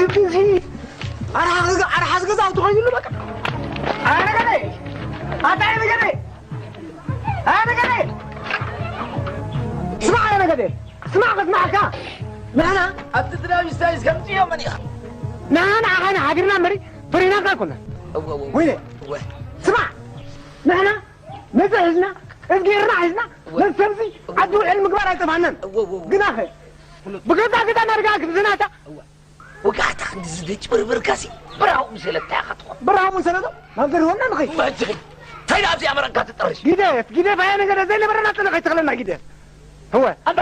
እዚ ኣርሓ ገዛ፣ ኣርሓ ገዛ ተኾይኑሉ በቃ። ኣረ ነገደ፣ ኣታ ኣይ ነገደ፣ ኣይ ነገደ፣ ስማዕ ኣይ ነገደ፣ ስማዕ ከስማዕካ። ንሕና ኣብቲ ትዳዊ ስታይስ ከምጽዮ መን ኢኻ? ንሕና ንዓኻ ኢና ሓቢርና እምበሪ ፈሪናካ ኣይኮናን። እወ፣ እወ፣ ወይኔ፣ እወ። ስማዕ፣ ንሕና ነዚ ሒዝና፣ እዝጊርና ሒዝና፣ እወ። ነዚ ሰብዚ ዓዲ ውዕል ምግባር ኣይጠፋናን። እወ፣ እወ፣ እወ። ግናኸ፣ ብገዛ ገዛ እናደጋ ክትዝናታ፣ እወ። ወጋሕታ ክንዲ ዝደጭበርበርካሲ፣ ብራኹ ምሰለታ ኢኻ ትኾን። ብራኹ ምሰለቶ፣ ናብ ገርሆና ንኸይድ። እወ፣ እጅኺ። እንታይ ደኣ ኣብዚኣ መረቕካ ትጥርሽ? ጊደፍ፣ ጊደፍ፣ ኣያ ነገደ ዘይነበረና ጥነ ከይትኽለና ጊደፍ። እወ። ኣንታ፣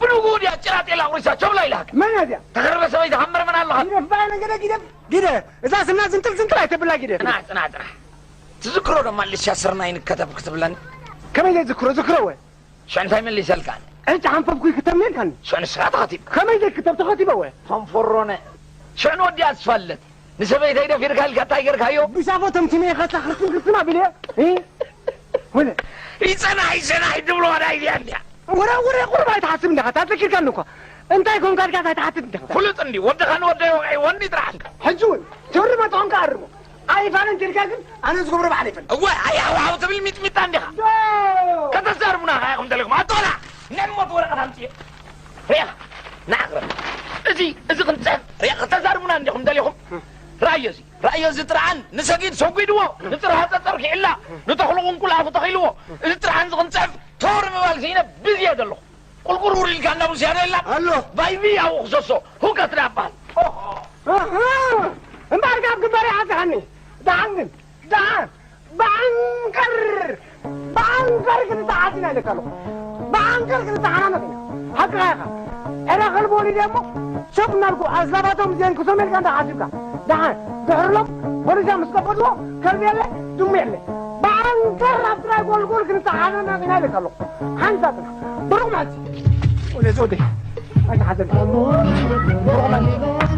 ብንግኡ ድያ ጭራ ጤል ኣቑሪሳ ቸብላ ኢላሃካ? መን እያ እዚኣ? ተኸርበ ሰበይቲ ሃመረ መን ኣለኻ? ጊደፍ፣ ኣያ ነገደ ጊደፍ፣ ጊደፍ። እዛ ስምና ዝንጥል ዝንጥል ኣይተብላ ጊደፍ። ጽናሕ፣ ጽናሕ፣ ጽናሕ። ትዝክሮ ዶ ማልሻ ስርናይ ንከተብ ክትብለኒ? ከመይ ዘይዝክሮ? ዝክሮ እወ። ሽዑ እንታይ መሊሰልካ? ዕጫ ሓንፈፍኩ ይክተብኒ ኢልካኒ። ሽዑ ንስኻ ተኸቲብካ። ከመይ ዘይክተብ ተኸቲበ እወ? ፈንፈሮነ። ሽዑ ንወዲኣ ዝፋለት። ንሰበይተይ ደፊርካ ኢልካ እንታይ ጌርካዮ? ብሻፎ ተምቲመ ኢኻ ሳኽርትን ክርስትን ኣቢለዮ። እ? ወለ። ይጸናሕ፣ ይጸናሕ፣ ድብሎ ዋዳ ኢልያ እንድያ። ወረ፣ ወረ፣ ቁርባ ኣይትሓስብ እንዲኻ፣ ታተኪርካኒ እኳ። እንታይ ኮንካ ኢልካ ኣይትሓትት እንዲኻ። ፍሉጥ እንዲ፣ ወድኻ ንወደይ ወቒዕዎ እንዲ ጥራሕ። ሕጂ እውን፣ ትርመ ተኾንካ ኣርሞ። ኣይፋልን ትልካ ግን ኣነ ዝገብሮ ባዕለይ ይፈልጥ። እወ፣ ኣይ ሃውሃው ትብል ሚጥሚጣ እንዲኻ። ዶ! ከተዛርቡና ኢኹም ደሊኹም። ኣቶላ፣ ናይ ሞት ወረቐት ኣምጽእ። ሪኢኻ፣ ንዓቕረብ። እዚ፣ እዚ ክንጽሕፍ፣ ሪኢኻ፣ ከተዛርቡና እንዲኹም ደሊኹም። ራእዮ እዚ፣ ራእዮ እዚ ጥርዓን ንሰጊድ ሰጒድዎ፣ ንጽርሃ ጸጸር ኪዕላ፣ ንተኽሉ ቁንቁል ኣፉ ተኺልዎ። እዚ ጥርዓን እዚ ክንጽሕፍ፣ ተወር ምባል ስኢነ ብዝየ ዘለኹ። ቁልቁል ውር ኢልካ እንዳ ቡስያዶ የላ? ኣሎ። ባይቢ ያው ክሰሶ፣ ሁከት ዳ በሃል። ኦሆ። ኣሃ፣ እምበኣር ካብ ግንባር ይሓዝኻኒ። ደሓን ግን፣ ደሓን፣ ብዓንቀር፣ ብዓንቀር ክንተሓዝ ኢና ኢለካ ኣለኹ። ብዓንቀር ክንተሓናነቕ ኢና። ሓቅኻ ኢኻ። ዕረ ከልቢ ወሊደ እሞ፣ ሸፍ እናልኩ ኣስላባቶም እዚአን ክሶም ኢልካ እንዳ ሓሲብካ። ደሓን፣ ድሕርሎም፣ ፖሊሳ ምስ ቀበድዎ፣ ከልቢ የለ፣ ድሙ የለ። ብዓንቀር ኣብ ጥራይ ጎልጎል ክንተሓናነቕ ኢና ኢለካ ኣለኹ። ሓንሳብ ብሩኽ መዓልቲ። ወደ ዘውዴ። ኣይትሓዘን። ብሩኽ መዓልቲ።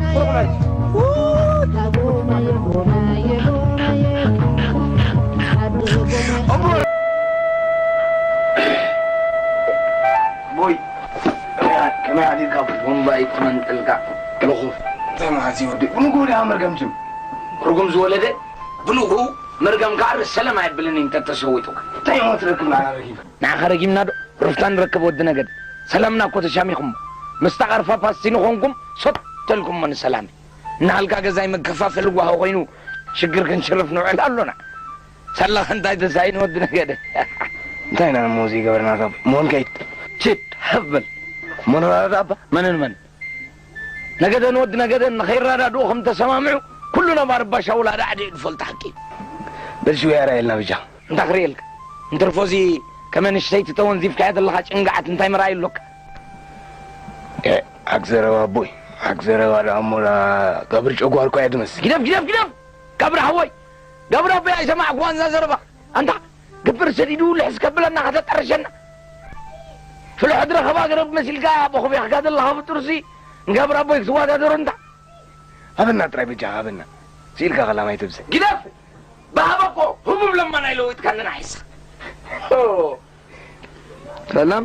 ብሩኽ መዓልቲ። ቦይ፣ ከመይ ሓዲርካ? ቡምባ ይትመንጥልካ። ልኹፍ፣ እንታይ መዓልቲ ወዲ? ብንግሆ ድኣ መርገም ጅም። ርጉም ዝወለደ፣ ብንግሆ መርገም ከኣ ርእሲ ሰላም ኣየብልን እዩ እንተተሰዊጡካ። እንታይ እሞ ትረክብ ንዓና ረኪብካ? ንዓኻ ረጊምና ዶ? ሩፍታ ንረክብ ወዲ ነገደ። ሰላምና እኮ ተሻሚኹሞ። ምስታ ቀርፋፋ ስቲኒ ኾንኩም ሰተልኩሞ ንሰላመይ። እናሃልካ ገዛይ መከፋፈሊ ጓሆ ኮይኑ ሽግር ክንሽርፍ ንውዕል ኣሎና። ሳላኻ እንታይ ተሳኢኑ ወዲ ነገደ? እንታይ ኢና እሞ ዘይገበርና ካብ መሆን ከይድ። ችድ፣ ሃፍ በል። እሞ ንራዳዳ እባ። መንን መን? ነገደን ወዲ ነገደን ንኸይረዳድኡ ከም ተሰማምዑ ኩሉ ነባር ባሻ ውላዳ ዓዲ እዩ ዝፈልጦ ሓቂ። በል ሽወያ ርኣየልና ብጃ። እንታይ ክርእየልካ? እንትርፎ እዚ ከመ ንእሽተይቲ ተወንዚፍካያ ዘለኻ ጭንግዓት እንታይ መርኣይ ኣሎካ? ኤ፣ ሓቂ ዘረባ ኣቦይ፣ ሓቂ ዘረባ ደኣ እሞ ደኣ ጋብር ጨጓር እኮ እያ ትመስል። ግደፍ፣ ግደፍ፣ ግደፍ! ጋብር ሓወይ! ጋብር ኣቦይ ኣይሰማዕኩዋን እዛ ዘረባ። ኣንታ ግብር ሰዲዱ ልሕስ ከብለና ከተጠርሸና። ፍልሖ ድረኸባ ገረብ መሲልካ በኹቢያኽካ ዘለኻ ፍጡርሲ ንጋብር ኣቦይ ክትወዳደሮ እንታ። ሃበና ጥራይ በጃኻ ሃበና። ስኢልካ ከላ ማይ ትብሰ። ግደፍ! ብሃባ እኮ ህቡብ ለማናይ ለዊጥካኒ ንዓይስ። ኦ። ሰላም።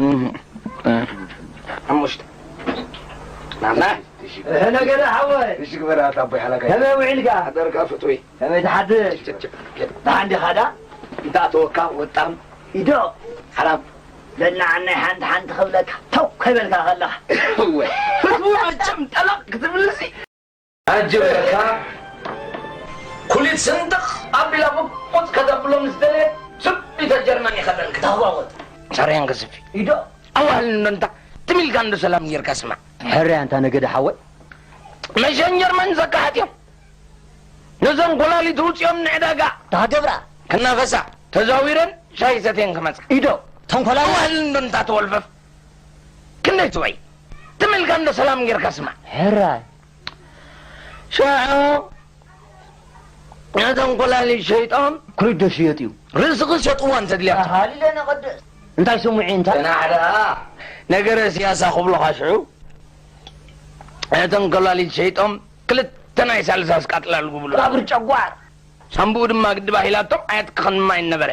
እህ። ሓሙሽተ። ናና። እህ፣ ነገደ ሓወይ። እሺ፣ ግበራ፣ ኣታ ኣቦይ ሓላጋይ። ከመይ ውዒልካ? ሓደርካ ፍጡይ። ከመይ ትሓድር? ችፕ፣ ችፕ፣ ችፕ። ደሓን ዲኻ ዳ? እንተ ኣተወካ ወጣም። ኢዶ። ሓራም። ለናዓናይ ሓንቲ ሓንቲ ክብለካ፣ ተው ከይበልካ ከለኻ። እወ። ፍትው መቸም ጠለቕ ክትብልሲ። ኣጀበካ ኩሊት ስንጥቕ ኣቢላ ብቁጽ ከተብሎ ምስ ደለየት፣ ስቢተ ጀርመን ይኸደልክ። ተዋወጥ። ሰርየን ክስፊ። ኢዶ። ኣዋህል እንዶ እንታ ትም ኢልካ እንዶ ሰላም ጌርካ ስማዕ። ሕርያ እንታ ነገደ ሓወይ። መሸን ጀርመን ዘካሓት እዮም። ነዘን ኮላሊት ውጽኦም ንዕዳጋ ታገብራ። ክናፈሳ ተዛዊረን ሻሂ ሰትየን ክመጻ። ኢዶ። ተንኮላሊ። ኣዋህል እንዶ እንታ ተወልፈፍ። ክንደይ ትውዕይ። ትም ኢልካ እንዶ ሰላም ጌርካ ስማዕ። ሕራይ። ሽዑ ነቶም ኮላሊት ሸይጦም ክሪዶ ሽየጥ እዩ። ርእሲ ክሸጥዋ እንተድልያ። ኣሃሊለ ነቐድስ። እንታይ ስሙዒ እንታይ? ጽናሕ ደኣ። ነገረ ስያሳ ክብሉኻ ሽዑ ነቶም ኮላሊት ሸይጦም ክልተ ናይ ሳልሳስ ቃጥላል ጉብሉ። ቃብር ጨጓር። ሳምቡኡ ድማ ግድብ ኣሂላቶም ኣየትክኽን ማይ ነበረ።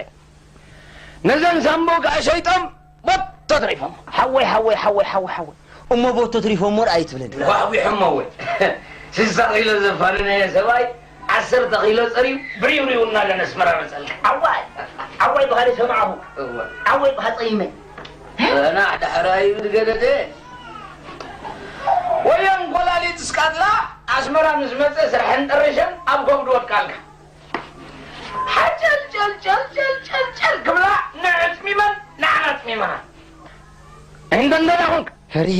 ነዘን ሳምቡኡ ከኣ ሸይጦም ቦቶ ተሪፎም። ሓወይ፣ ሓወይ፣ ሓወይ፣ ሓወይ፣ ሓወይ። እሞ ቦቶ ትሪፎ እሞ ርኣይ ትብለኒ። ጓሕጒሖሞ ወይ? ስሳ ኪሎ ዘፋነነዮ ሰብኣይ ዓሰርተ ኪሎ ጸርዩ ብሪውሪው እናለ ነስመራ መጸልካ። ዓዋይ፣ ዓዋይ ብኻ ሰማዕኹ። እወ። ዓዋይ ብኻ ጸይመ። ገና ዳሕራይ ብዝገደደ። ወየን ኮላሊት ስቃጥላ ኣስመራ ምስ መጸ ስራሕን ጠርሸን ኣብ ከብዱ ወድቃልካ። ሓጨልጨልጨልጨልጨልጨል ክብላ ንዕጽሚመን ንዓና ኣጽሚመና። እንደ እንደዳ ኾንክ ፈሪሄ።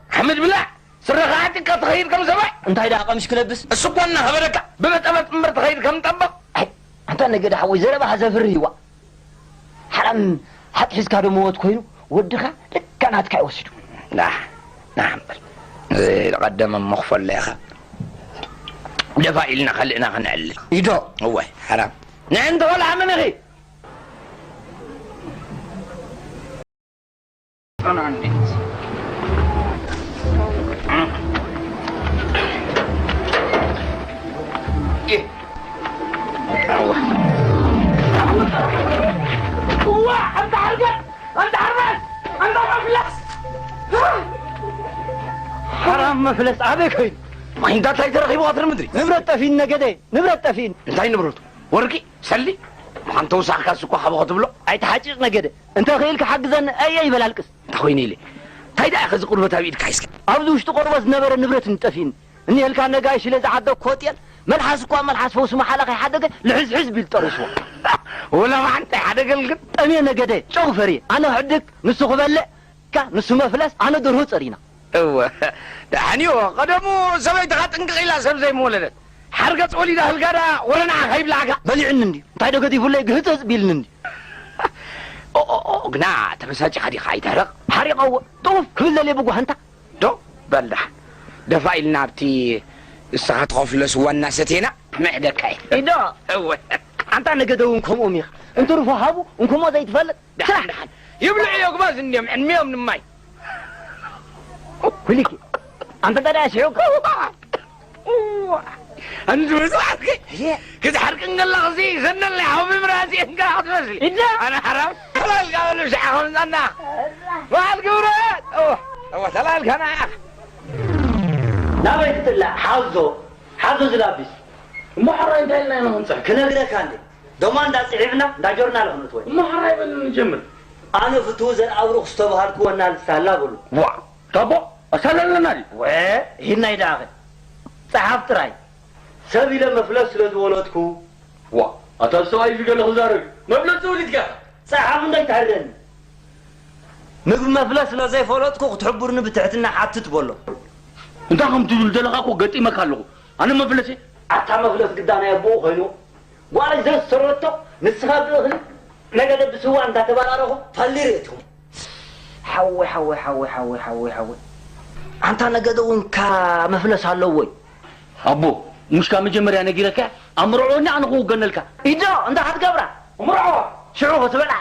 ሓመድ ብላዕ። ስረኻ ዓጢቕካ ትኸይድ ከም ሰብኣይ። እንታይ ደኣ ቀምሽ ክለብስ? እሱ እኮ እናኸበደካ ብበጠበጥ እምበር ትኸይድ ከም ጠበቕ። ኣይ፣ ኣንታ ነገደ ሓወይ ዘረባኻ ዘፍርህ እዩዋ። ሓራም ሓቂ ሒዝካ ዶ መወት ኮይኑ ወድኻ ልካ ናትካ ይወስዱ። ና፣ ና እምበር። እዚ ዝቐደመ እሞ ክፈሎ ኢኻ። ደፋ ኢልና ካልእና ክንዕልል። ኢዶ። እወ፣ ሓራም። ንዕንቲ ቆልዓ መን ኢኺ? እዋ፣ ኣንታ ሓርገጽ፣ ኣንታ ሓርገጽ፣ ኣንታ መፍለስ። ሓራም መፍለስ ኣበይ ኮይኑ? ማይ እንዳታይ ተረኺቡ ቀትሪ ምድሪ? ንብረት ጠፊን ነገደ፣ ንብረት ጠፊን። እንታይ ንብረቱ? ወርቂ? ሰሊ? ምዃን ተውሳኽካስ እኮ ሓቦ ክትብሎ? ኣይትሓጭጭ ነገደ። እንተ ኽኢልካ ሓግዘኒ፣ ኣየ ይበል ኣልቅስ። እንታይ ኮይኑ ኢለ? እንታይ ደኣ ኢኻ እዚ ቁርበት ኣብ ኢድካ ሒዝካ? ኣብዚ ውሽጢ ቆርበት ዝነበረ ንብረት እንጠፊእኒ። እኒሀልካ ነጋይ ሽለ ዝዓደግኩ ሆጤል፣ መልሓስ እኳ መልሓስ ፈውሲ መሓላ ከይሓደገ ልሕዝሕዝ ቢሉ ጠሪስዎ። ወላ መዓንጣ ኣይሓደገልክን? ጠምየ ነገደ፣ ጨው ፈርየ። ኣነ ክዕድግ፣ ንሱ ክበልዕ፣ ካ ንሱ መፍለስ፣ ኣነ ደርሆ ጸሪና። እወ፣ ደሓን እዩ። ቀደሙ ሰበይትኻ ጥንቅቕ ኢላ ሰብ ዘይምወለደት። ሓርገጽ ወሊዳ ህልጋዳ ወረ ንዓ ከይብላዕካ። በሊዕኒ እንድዩ። እንታይ ዶ ገዲፉለይ ግህጽጽ ቢልኒ እንድዩ። ኦ፣ ኦ፣ ኦ፣ ግና ተበሳጭኻ ዲኻ? ኣይትሕረቕ። ሓሪቐዎ። ጥውፍ ክብል ደልየ ብጓህንታ። ዶ በል ደሓን። ደፋ ኢልና ኣብቲ ንስኻ ትኸፍሎ ስዋ እናሰቴና ምዕደካ እየ። ኢዶ። እወ። ኣንታ ነገደ እውን ከምኦም ኢኻ። እንትርፎ ሃቡ፣ እንኮሞ ዘይትፈልጥ። ደሓን፣ ስራሕ። ደሓን። ይብልዑ የጉባዝ እንድዮም፣ ዕድሚኦም ንማይ። ኩሊኪ። ኣንተ ታዲያ ሽዑ እኮ። ኣንቱ ዝባዕልኪ። እየ። ክትሓርቂ እንከለኽሲ፣ ዘነለይ ሓዊ ምራሲ እንካ ክትመስሊ። እዛ። ኣነ ሓራም። ተላልካ በሉ ሻዕ ከምዛና። በዓል ክብረት። እወ፣ እወ፣ ተላልካ ንዓኻ። ናበይ ክትላእ? ሓዞ። ሓዞ ዝላቢስ። እሞ ሓራይ እንታይ ኢልና ኢና ክንጽሕፍ? ክነግረካ እንዴ? ዶማ እንዳ ጽሒፍና፣ እንዳ ጆርናል ክንእትዎ ኢና። እሞ ሓራይ በል ንጀምር። ኣነ ፍትው ዘርኣብሩኽ ዝተባሃልኩ ወናል ሳላ በሉ። ዋ፣ ታቦ፣ ኣሳለለና ድዩ? ወ፣ ሂድናይ ደኣኸ። ጸሓፍ ጥራይ። ሰብ ኢለ መፍለስ ስለ ዝወለድኩ። ዋ፣ ኣታ ሰብኣይ እዚ ገለ ክዛረብ እዩ። መፍለስ ተወሊድካ ኢኻ። ጸሓፍ እንዳይትሕርደኒ። ምግቢ መፍለስ ስለ ዘይፈለጥኩ ክትሕቡርኒ ብትሕትና ሓትት በሎ። እንታይ ከም ትብል ዘለኻ እኮ ገጢመካ ኣለኹ። ኣነ መፍለስ እየ። ኣታ መፍለስ ግዳ ናይ ኣቦኡ ኮይኑ ጓል ዘዝሰረቶ ንስኻ ብእኽሊ ነገደ ብስዋ እንዳተባራረኹ ፋሊ ርእየትኩም። ሓወይ፣ ሓወይ፣ ሓወይ፣ ሓወይ፣ ሓወይ፣ ሓወይ። ኣንታ ነገደ እውን እካ መፍለስ ኣለዎ እዩ። ኣቦ፣ ሙሽካ መጀመርያ ነጊረካ፣ ኣምርዖኒ ኣነ ክውገነልካ። ኢዶ፣ እንታይ ክትገብራ? እምርዖ! ሽዑ ክትበልዓ።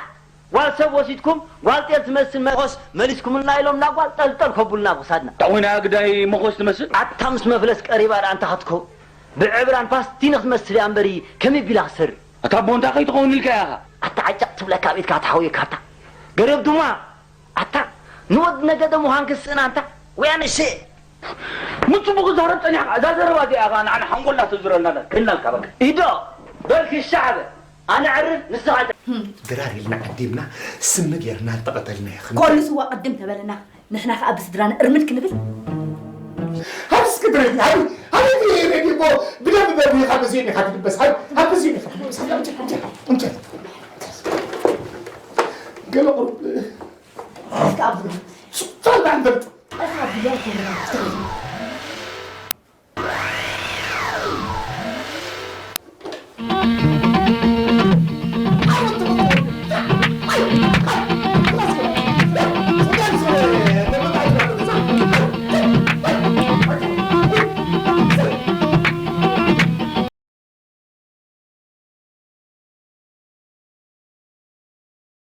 ጓል ሰብ ወሲድኩም፣ ጓል ጤል ትመስል መኾስ መሊስኩምልና ኢሎም፣ ናብ ጓል ጠልጠል ከቡልና ኣብ ክሳድና። እንታይ ኮይና ግዳይ መኾስ ትመስል? ኣታ ምስ መፍለስ ቀሪባ ደኣ እንታይ ክትከው? ብዕብራን ፓስቲኒ ክትመስል እያ እምበሪ፣ ከመይ ቢላ ክትሰርር? ኣታ ኣቦ፣ እንታይ ከይትኸውን ኢልካ ኢኻ? ኣታ ዓጫቕ ትብለካ ኣብ ኢድካ ተሓውየካ ኣታ። ገረብ ድማ፣ ኣታ ንወድ ነገደ ምዃን ክስእን ኣንታ፣ ወያነ ሸ። ምጽቡቕ ዛረብ ጸኒሕካ፣ እዛ ዘረባ እዚኣ ኸኣ ንዓና ሓንጎልና ተዙረልና፣ ከይናልካ በቃ። ኢዶ፣ በል ክሻዕ በል። ኣነ ዕርብ፣ ንስኻ ድራር ኢልና ዓዲምና፣ ስሚ ጌርና፣ ተቐተልናዮ። ኮሉ ስዋ ቅድም ተበለና፣ ንሕና ከኣ ብስድራና እርምድ ክንብል። ሃብ እስኪ ድረር፣ ሃብ፣ ሃብ እቲ ሬድዮ እኮ ብደንብ በርሂኻ በዚኦም ኢኻ ትድበስ። ሃብ፣ ሃብ በዚኦም ኢኻ ትድበስ። ሃብ፣ ኣምጪ፣ ኣምጪ፣ ኣምጪ። ገለ ቁሩብ እስኪ ኣብዚ። ስቕ በል በል።